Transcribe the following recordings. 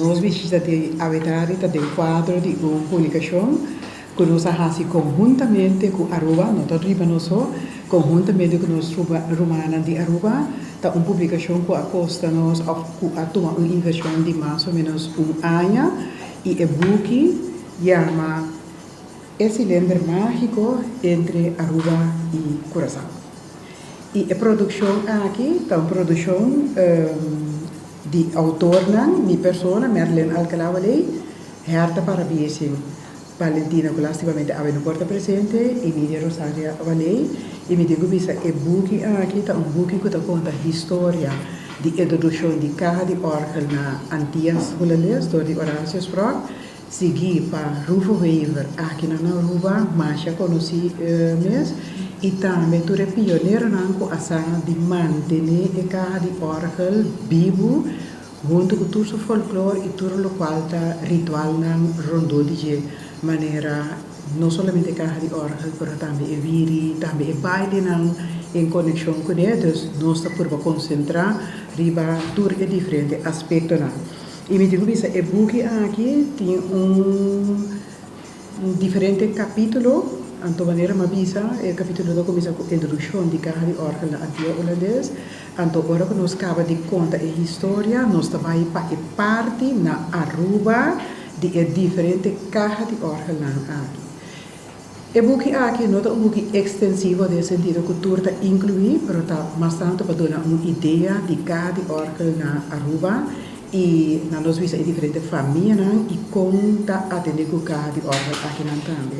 Nos bishita di awe tardi ta den kuadro di un publikashon ku nos a hasi konhuntamente ku Aruba, no ta riba nos so, konhuntamente ku nos rumannan di Aruba. Ta un publikashon ku a kosta nos òf ku a tuma un invershon di mas o ménos un aña i e buki yama E Silinder Mágiko entre Aruba i Curaçao. I e produkshon aki ta un produkshon di outornan, mi persona, Merlin Alcalá-Wallé, Herta Parabiesing, Valentina ku lastimamente awe no por ta presente, i Nidia Rosaria Wallé. I mi tin ku bisa e buki aki ta un buki ku ta konta historia di introdukshon di kaha di òrgel na Antias Hulandes dor di Horacio Sprok, Sigui pa Rufo Wever aki na Aruba masha konosí mes i tambe tur e pioneronan ku a sa di mantené e kaha di òrgel bibu huntu ku tur su folklor i tur lokual ta ritualnan rondó di dje manera no solamente e kaha di òrgel pero tambe e wiri, tambe e bailenan en konekshon kuné. Dus nos ta purba konsentrá riba tur e diferente aspektonan. I mi tin ku bisa e buki aki tin un diferente kapítulo, anto manera mi a bisa e kapítulo ta kuminsá ku introdukshon di kaha di òrgel na Antia Hulandes, anto ora ku nos kaba di konta e historia nos ta bai pa e parti na Aruba di e diferente kaha di òrgelnan aki. E buki aki no ta un buki ekstensivo den sentido ku tur ta inkluí, pero ta mas tantu pa duna un idea di kaha di òrgel na Aruba i na nos bisa e diferente famianan i kon ta atendé ku kaha di òrgel akinan tambe.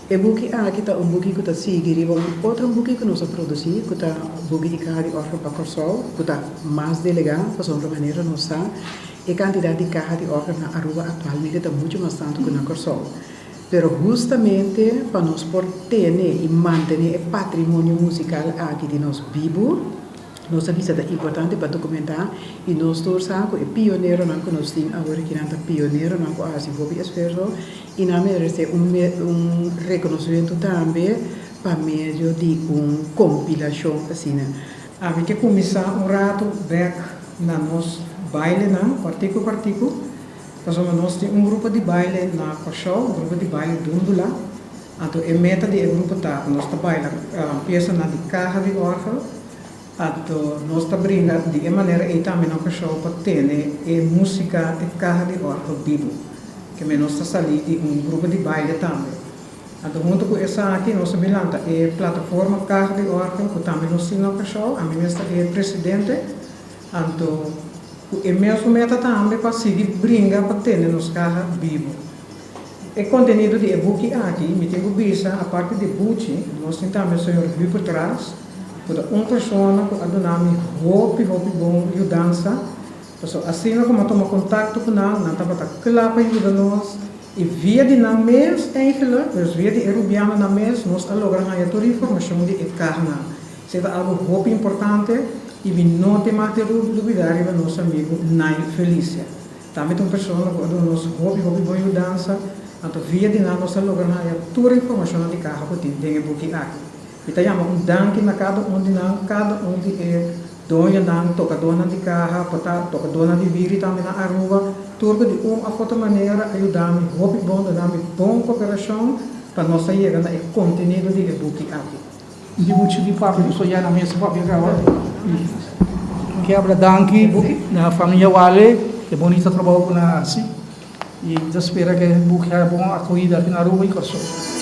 E buki aki ta un buki ku ta sigui riba un otro buki ku nos a produsí ku ta buki di kaha di òrgel pa Kòrsou ku ta mas delegá pasobra manera nos sa e kantidat di kaha di òrgel na Aruba aktualmente ta muchu mas tantu ku na Kòrsou. Pero hustamente pa nos por tene i mantené e patrimonio musikal aki di nos bibu, nos a bisa ta importante pa dokumentá i nos tur sa ku e pioneronan ku nos tin awor aki nan ta pioneronan ku a hasi hopi esfuerso i nan meresé un un rekonosementu tambe pa medio di un kompilashon asina. Ami ke kuminsá un ratu bèk na nos bailenan kòrtiku kòrtiku. Pasobra nos tin un grupo di baile na Kòrsou, grupo di baile Dúndula. Anto e meta di e grupo ta ku nos ta baila piesanan di kaha di òrgel. Anto nos ta brinda di e manera ei tambe na Kòrsou pa tene e músika, e kaha di òrgel bibu. Keme nos ta salí di un grupo di baile tambe. Anto huntu ku esaki nos a bin lanta e plataforma Kaha di Òrgel ku tambe nos tin na Kòrsou. Ami mes ta e presidente. Anto ku e mesun meta tambe pa sigui bringa pa tene nos kaha bibu. E kontenido di e buki aki, mi tin ku bisa, aparte di Buchi, nos tin tambe señor Hubert Ras, ku ta un persona ku a duna mi hopi hopi bon yudansa, pasobra asina ku mi a tuma kontakto ku nan, nan tabata kla pa yuda nos i via di nan mes eigenlijk, dus via di e rubianonan mes, nos a logra haña tur informashon di e kahanan. Esei ta algu hopi importante i mi no tin mag di lubidá riba nos amigu Nay Felicia. Tambe ta un persona ku a duna nos hopi hopi bon yudansa, anto via di nan nos a logra haña tur e informashonnan di kaha ku tin den e buki aki. Mi ta yama un danki na kada un di nan, kada un di e doñonan, tokadónan di kaha, por ta tokadónan di wiri tambe na Aruba, tur ku di un òf otro manera a yuda mi hopi bon, duna mi bon koperashon pa nos a yega na e kontenido di e buki aki. Di muchu di papia ku soya na mesa papia kaba. Kebra danki na famia Wale e bonito trabou ku nan a hasi i ta spera ku e buki haya bon akohida aki na Aruba i Kòrsou.